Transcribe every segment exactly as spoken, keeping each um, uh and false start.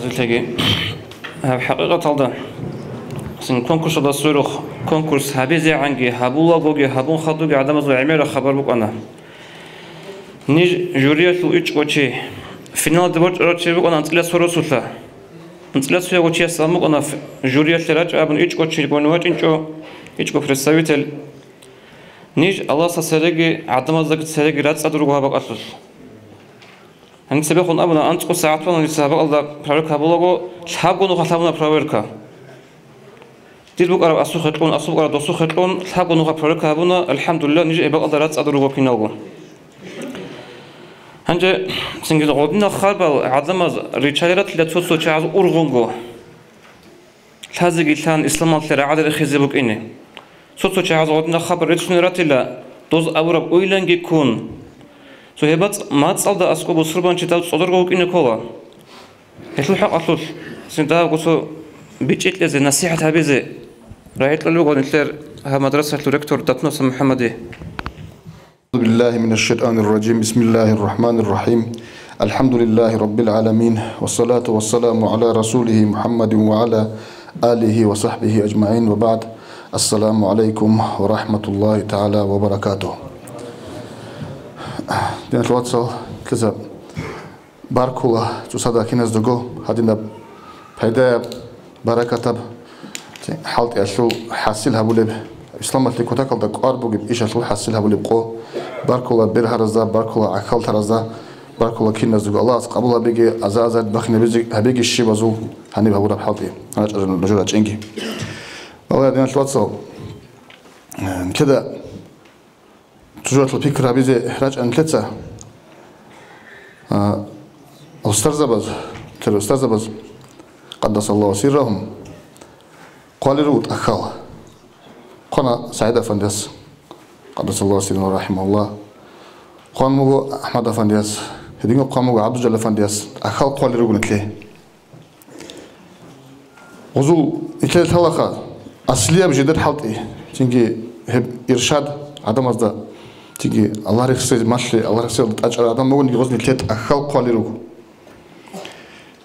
Гьаб хӀакъикъаталда, цин конкурсалда сверухъ, конкурс гьабизегӀанги, гьабулагоги, гьабун хадуги гӀадамазул гӀемераб хабар букӀана. Ниж жюриялъул ичӀго чи, финалде борчӀарав чи букӀана анцӀила цо росулъа. АнцӀила цояв чияс абун букӀана, ф-, жюриялъе рачӀа абун ичӀго чи гурони вачӀинчӀо, ичӀго представитель. Ниж Аллагьасда цереги, гӀадамаздаги цереги рацӀцӀад руго гьаб бакӀалъулъ. Гьаниб цебехун абуна, анцӀго сагӀат ван дица гьаб бакӀалда проверка гьабулаго, лъабго нухалъ гьабуна проверка. Дир букӀараб асухъе кьун, асуб букӀараб досухъе кьун, лъабго нухалъ проверка гьабуна, алхӀамдулиллагь, ниж гьеб бакӀалда рацӀцӀад руго киналго. Гьанже цинги гъодинал хабар гӀадамаз риччалел ратила цо-цо чагӀаз ургъунго. Лъазеги лъан исламалъе рагӀадарихъизе букӀине. Цо-цо чагӀаз гъодинал хабар реццунел ратила, доз абураб уйланги ккун. Цо гьеб бацӀ-, мацӀалда аскӀоб бусурбанчи дав цӀодорго вукӀине ккола. Гьелъул хӀакъалъулъ, цин давго цо бичӀчӀи кьезе, насихӀат гьабизе рагӀи кьолеб буго нилъер гьаб мадрасалъул ректор Датнуса МухӀаммаде. أعوذ بالله من الشيطان الرجيم. بسم الله الرحمن الرحيم. الحمد لله رب العالمين. والصلاة والسلام على رسوله محمد وعلى آله وصحبه أجمعين. وبعد. السلام عليكم ورحمة الله تعالى وبركاته. Диналъул вацал, лъазаб. Баркула цоцазда киназдаго гьадинаб пайдаяб, баракатаб хӀалтӀиялъул хӀасил гьабулеб, исламалъе кутакалда кӀвар бугеб ишалъул хӀасил гьабулеб къо. Баркула бергьаразда, баркула гӀахьалтаразда, баркула киназдаго. Аллагьас къабул гьабеги, аза-азар бахинабизе гьабеги щибазул гьаниб гьабураб хӀалтӀи, рачӀарал нужер рачӀинги. Валлагь, диналъ вацал, э, нилъеда Цо жоялъул пикр гьабизе рачӀана нилъеца, а, устарзабаз, тер устарзабаз, къаддасаллагьу сиррагьум, хъвалел руго тӀахьал. Хъвана СагӀид афандияс, къаддасаллагьу сиррагьу рахӀимагьуллагь. Хъван буго АхӀмад афандияс, гьединго хъван буго ГӀабдулжалил афандияс, тӀахьал хъвалел руго нилъее. Гъузул нилъеда лъалаха аслияб жидер хӀалтӀи, цинги гьеб иршад гӀадамазда, цинги Аллагь рехсей малъи, Аллагь рехсеялда тӀачӀарал гӀадамал бугониги, гъоз нилъеда тӀахьал хъвалел руго.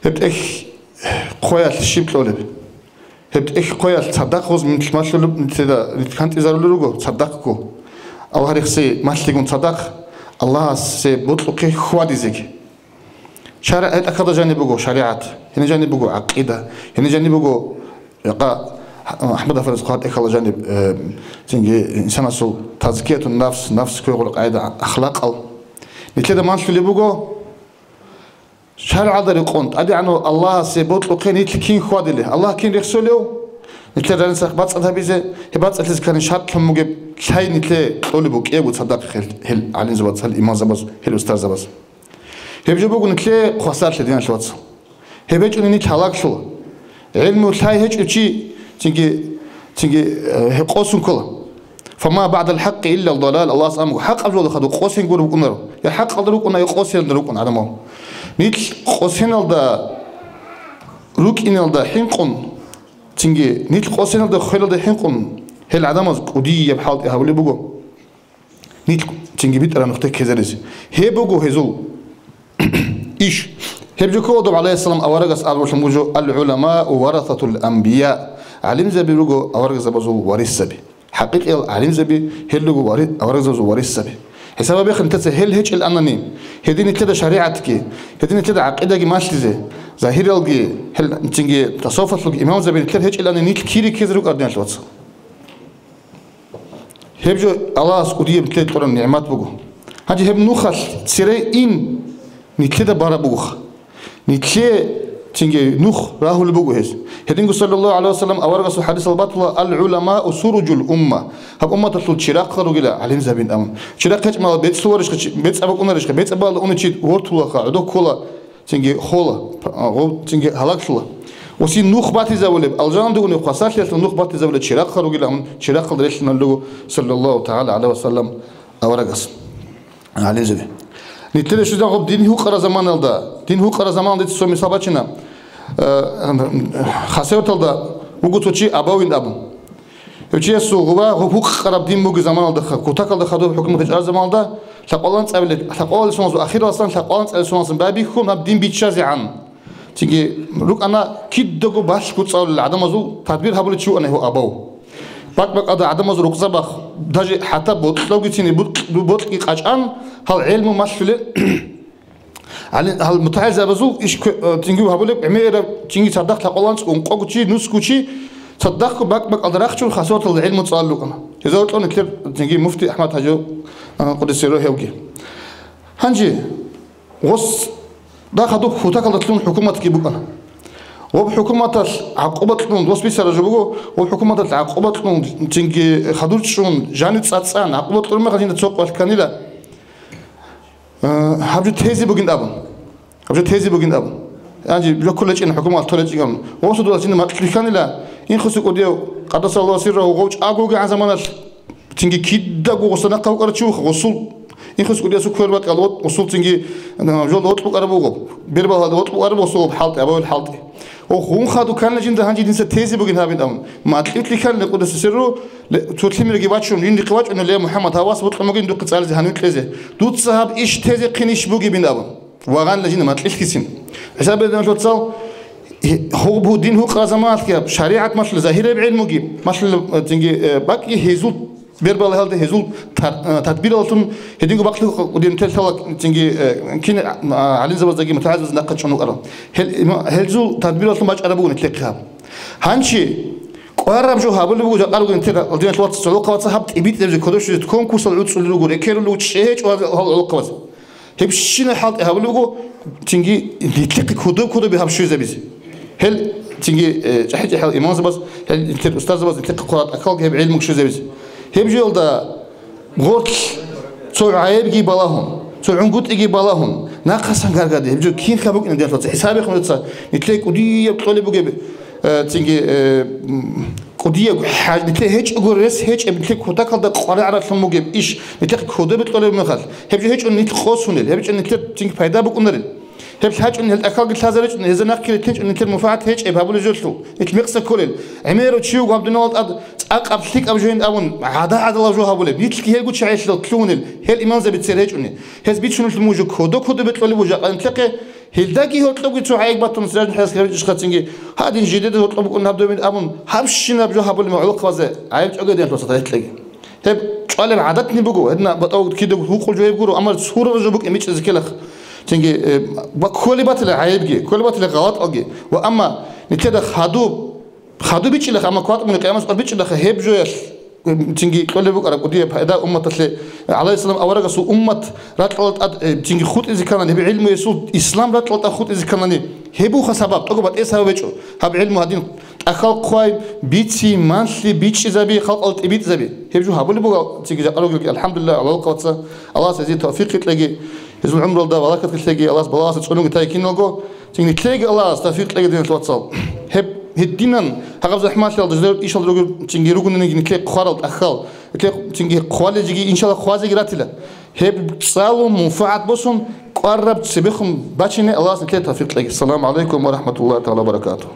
Гьеб тӀехь хъваялъ щиб кьолеб? Гьеб тӀехь хъваялъ цадахъ гъоз нилъ малъулеб, нилъеда нилъ хъантӀизарулел руго цадахъго. Аллагь рехсей малъигун цадахъ, Аллагьасе бокьухъе хьвадизеги. ШаригӀат тӀахьалда жаниб буго шаригӀат, гьениб жаниб буго гӀакъида, гьениб жаниб буго, гьа, АхӀмад афандияс хъван тӀехьалда жаниб, э, цинги инсанасул тазкиятун нафс, нафс кквегъул къагӀида, ахлакъал. Нилъеда малъулеб буго шаргӀалда рекъон, ТӀадегӀанав Аллагьасе бокьухъе нилъ кин хьвадилеб, Аллагь кин рехсолев, нилъер рагӀалица бацӀцӀад гьабизе, гьеб бацӀцӀалъизе ккани шарт лъун бугеб лъай нилъее кьолеб букӀине цадахъ гьел, гьел гӀалимзабаз, гьел имамзабаз, гьел устарзабаз. Гьеб жо буго нилъее хвасарлъи, диналъ вацал. Гьеб гьечӀони нилъ гьалаглъула. ГӀилму лъай гьечӀев чи, цинги, цинги, э, гьеб къосун ккола. «Фама баъдал хӀакъи илла далал», Аллагьас амруго, хӀакъаб жоялда хадуб къосин гуро букӀунаро. Я хӀакъалда рукӀуна, я къосиналда рукӀуна гӀадамал. Нилъ къосиналда рукӀиналда хӀинкъун, цинги нилъ къосиналда хвелалда хӀинкъун, гьел гӀадамаз кӀудияб хӀалтӀи гьабулеб буго. Нилъ цинги битӀараб нухде ккезаризе. Гьеб буго гьезул иш. Гьеб жо ккола доб гӀалайгьиссалам аварагас абуллъун буго жо: «Ал-гӀуламау варасатул анбия», гӀалимзаби руго аварагзабазул варисзаби. ХӀакъикъиял гӀалимзаби гьел руго вари-, аварагзабазул варисзаби. ХӀисаб гьабеха нилъеца, гьел гьечӀел анани, гьедин нилъеда шаригӀатги, гьедин нилъеда гӀакъидаги малъизе, загьиралги, гьел цинги тасаввуфалъулги имамзаби нилъер гьечӀел анани, нилъ кири ккезе рукӀар, диналъ вацал. Гьеб жо Аллагьас кӀудияб нилъее кьураб нигӀмат буго. Гьанже гьеб нухалъ цере ин нилъеда бараб бугоха. Нилъее цинги нух рагьулеб буго гьез. Гьединго саллаллагьу гӀалайгьи вассалам аварагасул хӀадисалда батула: «Ал-гӀуламау суруджул умма». Гьаб умматалъул чирахъал ругила гӀалимзабин абун. Чирахъ гьечӀмала бецӀлъуларищха, бецӀ абукӀунарищха, бецӀ абула уничи вортулаха, гӀодов ккола. Цинги хола, гъо-, цинги гьалаглъула. Ва цин нух батизабулеб, алжаналда унеб хвасарлъиялъул нух батизабулеб чирахъал ругилан, чирахъалда релълъуналлуго, саллаллагьу тагӀала гӀалайгьи вассалам, аварагас. ГӀалимзаби. Нилъеда щвезаб гъаб дин гьукъараб заманалда, дин гьукъараб заманалда дица цо мисал бачина, э, Хасавюрталда вуго цо чи Абавин абун. Гьев чиясул гъуба гъуб гьукъараб дин бугеб заманалдаха, кутакалда хадуб хӀукумат гьечӀараб заманалда, лъакъвалан цӀабилеб, лъакъвалалесуназул ахираласан, лъакъвалан цӀалесунасан байбихьун гьаб дин биччазегӀан. Цинги рукӀана кидаго балъго цӀалулел гӀадамазул тадбир гьабулев чи вукӀана гьев абав. БакӀ-бакӀалда гӀадамазул рукъзабахъ, даже хӀатта бокьавгицин бокь-, бокьги къачӀан, гьал гӀелму малъулел, гьал, гьал мутагӀилзабазул иш кве-, э, цинги гьабулеб, гӀемераб цинги цадахъ лъакъолан цӀункъого чи, нусго чи, цадахъго бакӀ-бакӀалда рахчун хасаваталда гӀелму цӀалулел рукӀана. Гьезда вукӀана нилъер цинги муфти АхӀмад-хӀажи, э, къуддиса сирругьу, гьевги. Гьанже гъос дагьаб кутакалда лъун хӀукуматги букӀана. Гъоб хӀукуматалъ гӀакъуба кьун, дос бицараб жо буго, гъоб хӀукуматалъ гӀакъуба кьун, цинги хадур чӀун, жанив цӀацӀан, гӀакъуба кьураб мехалъ жинда цо къвалъ кканила. Э, гьаб жо тезе бугин абун. Гьаб жо тезе бугин абун. Гьанже жо кколечӀин хӀукуматалъ толечӀин абун. Гъосул дос жинда макьилъ бихьанила, Инхосе кӀудияв, къаддасаллагьу сиррагьу, гъов чӀаго вугегӀан заманалъ, цинги кидаго гъосда нахъа вукӀарав чи вуха, гъосул, Инхосе кӀудиясул квербакьал, гъосул цинги, а, жолда гъоркь букӀараб буго, бербалда гъоркь букӀараб гъосул хӀалтӀи, абавел хӀалтӀи. Ох, гъун хадуб кканила жинда гьанже дица тезе бугин гьабин абун. Макьилъ бихьанила къуддиса сирругьу, ле-, цо лъимерги вачун, жиндихъе вачӀунев, ле, МухӀаммад, гьав вас бокьун бугин духъе цӀализе, гьанив кьезе. Дуца гьаб иш тезехъин иш бугебин абун. Вагъанила жинда макьилъ ккицин. ХӀисаб гьаб, диналъул вацал, гьеб дин гьукъараб заманалъги гьаб, шаригӀат малъулеб, загьираб гӀелмуги малъулеб, э, цинги, э, бакӀги гьезул бербалаялда, гьезул тар-, э, тадбираллъун гьединго бакълъи гьукъа кӀудиял нилъер лъала цинги, э, кин, а, гӀалимзабаздаги мутагӀилзабазда нахъа чӀун вукӀарал. Гьел, има-, гьезул тадбираллъун бачӀараб буго нилъехъе гьаб. Гьанчи кӀвараб жо гьабулеб буго жакъа ругел нилъер, диналъул вацал, гӀолохъабаца, гьаб тӀибитӀизабизе кодоб щвезе конкурсал гӀуцӀулел руго, рекерулел руго, чӀегьечӀо гьал, гьал гӀолохъабаз. Гьебщинаб хӀалтӀи гьабулеб буго, цинги нилъехъе кодоб-кодобе гьаб щвезабизе. Гьел цинги, э, чӀахӀи-чӀахӀиял имамзабаз, гьел нилъер устарзабаз нилъехъе хъвараб тӀахьалги гьеб гӀелму щвезабизе. Гьеб жоялда гъорлъ цо гӀайибги балагьун, цо гӀунгутӀиги балагьун, нахъасан гаргаде, гьеб жо кинха букӀина, диналъул вацал, хӀисабихъун дица, нилъее кӀудияб кьолеб бугеб, э, цинги, э, м, кӀудияб хӀаж-, нилъее гьечӀого рес гьечӀеб, нилъер кутакалда къваригӀаралъун бугеб иш, нилъехъе кодобе кьолеб мехалъ, гьеб жо гьечӀун нилъ къосунел, гьеб гьечӀун нилъер цинги пайда букӀунарел. Гьеб лъачӀун, гьел тӀахьалги лъазаричӀун, гьезда нахъе рилълъинчӀун нилъер муфагӀат гьечӀеб гьабулеб жолъул, нилъ мекъса кколел. ГӀемерав чи вуго гьаб дуниялалда тӀад цӀакъаб-лъикӀаб жоян абун, гӀада-гӀадалаб жо гьабулеб, нилъги гьелго чагӀилъ лъугьунел, гьел имамзаби цере гьечӀони. Гьез бичунелъул мужу кодо-кодобе кьолеб буго жакъа нилъехъе, гьелдаги гьоркьобги цо гӀайиб батун, сразу хӀясги гьабичӀищха цинги, гьадин жидеда гьоркьоб букӀун гьаб добин абун, гьабщинаб жо гьабулеб гӀолохъабазе гӀайиб чӀваге, диналъул вацал, гьелъеги. Гьеб чӀвалеб гӀадатни буго, гьедин батӀав кидаго гьукъул жо гьеб гуро, амма цураб жо букӀин бичӀчӀизе ккелаха. Цинги, э, ва кколеб батила гӀайибги, кколеб батила гъалатӀалги. Ва амма нилъеда хадуб, хадуб бичӀчӀилаха, амма кватӀ мугӀ къиямас къвар бичӀчӀилаха гьеб жоялъ, э, цинги кьолеб букӀараб кӀудияб пайда умматалъе, гӀалайгьиссалам аварагасул уммат ракьалда тӀад, э, цинги хутӀизе кканани, гьеб гӀилмуясул ислам ракьалда тӀад хутӀизе кканани, гьеб буха сабаб, тӀокӀаб батӀи сабаб гьечӀо. Гьаб гӀилму гьадин тӀахьал хъвай, бици, манлъи, бичӀчӀизаби, халкъалда тӀибитӀизаби. Гьеб жо гьабулеб буго, цинги жакъа ругелги, алхӀамдулиллагь, гӀолохъабаца, Аллагьас гьезие тавфикъ кьеги, гьезул гӀумруялда баракат кьеги, Аллагьас балагьалдаса цӀунунги тайги киналго, цинги нилъееги Аллагьас тавфикъ кьеги, диналъул вацал. Гьеб гьединан гьагъаб захӀмалъиялда жидер ишал ругел, цинги ругониги нилъее хъварал тӀахьал, нилъее цинги хъвалел жеги, иншаллагь, хъвазеги ратила. Гьеб цӀалун мунфагӀат босун, кӀвараб цебехун бачине Аллагьас нилъее тавфикъ кьеги. Ассаламу гӀалайкум ва рахӀматуллагьи тагӀала ва баракатугьу.